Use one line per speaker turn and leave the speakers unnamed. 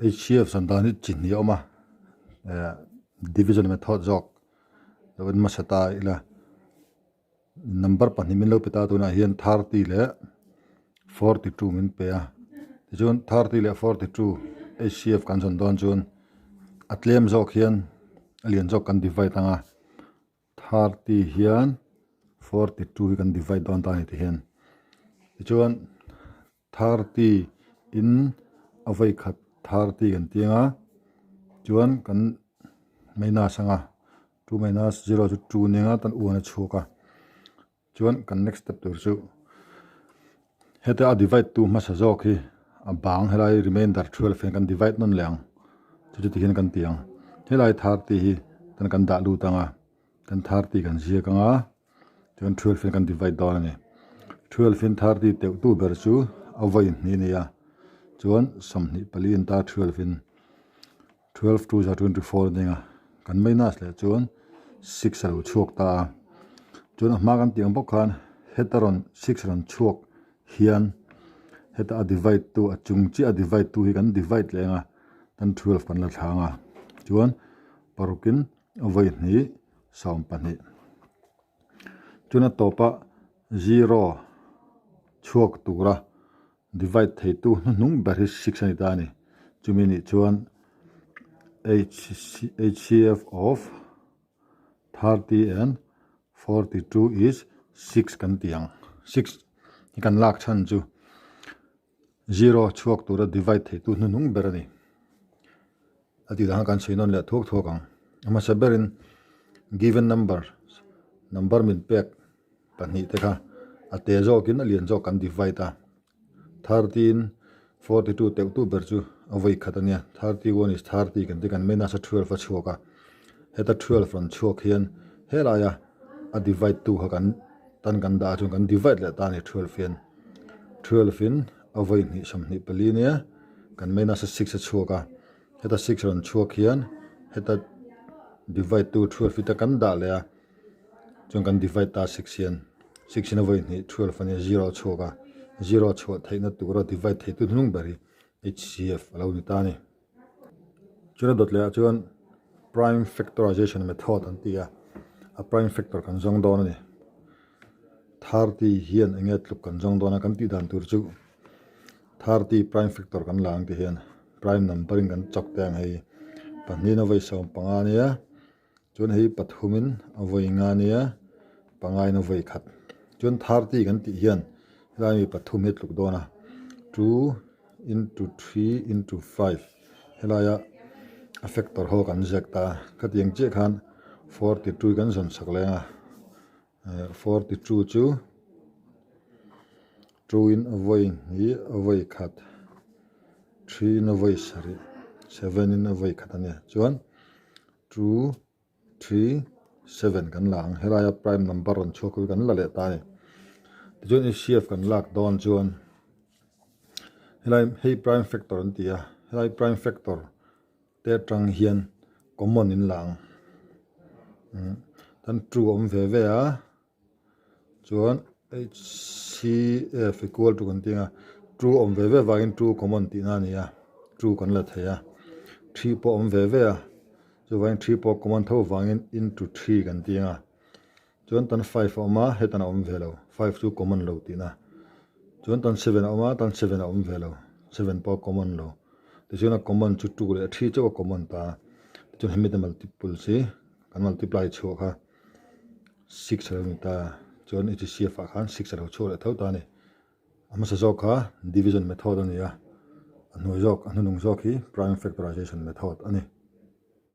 HCF zawn dan hi chi hnih a awm a, eh division method zawk lo en hmasa ta ila number pahnih min lo pe ta tunah hian 30 leh 42 min pe a, tichuan 30 leh 42 HCF kan zawn dawn chuan a tlem zawk hian a lian zawk kan divide ang a. 30 hian 42 hi kan divide dawn ta a ni ti hian. Tichuan 30 in a vawi khat 30 kan ti ang a, chuan kan minus ang a, 2 minus 0 chu 2 a ni ang a, tan 1 a chhuak a. Chuan kan next step tur chu heta a divide tu hmasa zawk hi a bang helai remainder 12 hian kan divide nawn leh ang chu chu tihian kan ti ang helai 30 hi tan kan dah lut ang a kan 30 kan ziak ang a chuan 12 hian kan divide dawn a ni 12 in 30 teuh tu ber chu a vawi hnih a ni a chuan 24 in ta 12 in 12 2 za 24 a nia kan minus leh chuan 6 a lo chhuak ta a chuan a hma kan tih ang bawk khan heta rawn 6 rawn chhuak hian heta a divide tu a chung chiah a divide tu hi kan divide leh ang a tan 12 kan la thlang a chuan parukin a vawi hnih 12 chuan a tawpa 0 chhuak tura Divide theitu hnuhnung ber hi 6 a ni ta a ni. Chumi nih chuan HCF of 30 and 42 is 6 kan ti ang. 6 hi kan lak chhan chu 0 chhuak tura divide theitu hnuhnung ber a ni. A tih dang kan chhui nawn leh thuak thuak ang. A hmasa berin given number, number min pek pahnih te kha a te zawkin a lian zawk kan divide a, 13 42 teuh tu ber chu a vawi khat a nia, 31 is 30 kan ti kan minus a 12 a chhuak a, heta 12 rawn chhuak hian helaia a divide tu kha kan tan kan dah a chuan kan divide leh ta a ni 12 hian, 12 in a vawi hnih 24 nia kan minus a 6 a chhuak a, heta 6 rawn chhuak hian heta divide tu 12 hi ta kan dah leh a. Chuan kan divide ta 6 hian 6 in a vawi hnih 12 a nia 0 a chhuak a, 0 a chhuah theihna tura divide theitu hnung ber hi HCF a lo ni ta a ni. Chuan a dawt leh ah chuan prime factorization method an ti a, a prime factor kan zawng dawn a ni. 30 hian eng nge tluk kan zawng dawn a kan tih dan tur chu 30 prime factor kan la ang ti hian prime number in kan chawk te ang hei pahnihin a vawi 15 a nia. Chuan hei pathumin a vawi nga nia, pangain a vawi khat. Chuan 30 kan tih hian helai mi pathum hi a tluk dawn a, 2 into 3 into 5 helaia a factor ho kan ziak ta a. Khatiang chiah khan 42 kan zawn sak leng a, 42 chu 2 in a vawi hnih a vawi khat, 3 in a vawi sarih, 7 in a vawi khat a nia. Chuan. 2, 3, 7 kan la ang. Helaia prime number rawn chhuak hi kan la leh ta a ni. Tichuan HCF kan lak dawn chuan helai hei prime factor an ti a, helai prime factor te atang hian common in la ang. Tan 2 a awm ve ve a, chuan HCF equal to kan ti ang a, 2 awm ve ve vangin 2 common tihna a ni a, 2 kan la thei a, 3 pawh awm ve ve a, chuvangin 3 pawh common tho vangin into 3 kan ti ang a, chuan tan 5 a awm a, hetan a awm ve lo, 5 chu common lo tihna, chuan tan 7 a awm a, tan 7 a awm ve lo, 7 pawh common lo, tichuan a common chu 2 leh 3 chauh a common ta a, tichuan hemi te multiple hi kan multiply chhuah kha. 6 a lo ni ta chuan HCF ah khan 6 a lo chhuak leh tho ta a ni. A hmasa zawk kha division method a ni a, a hnuai zawk a hnunung zawk hi prime factorization method a ni.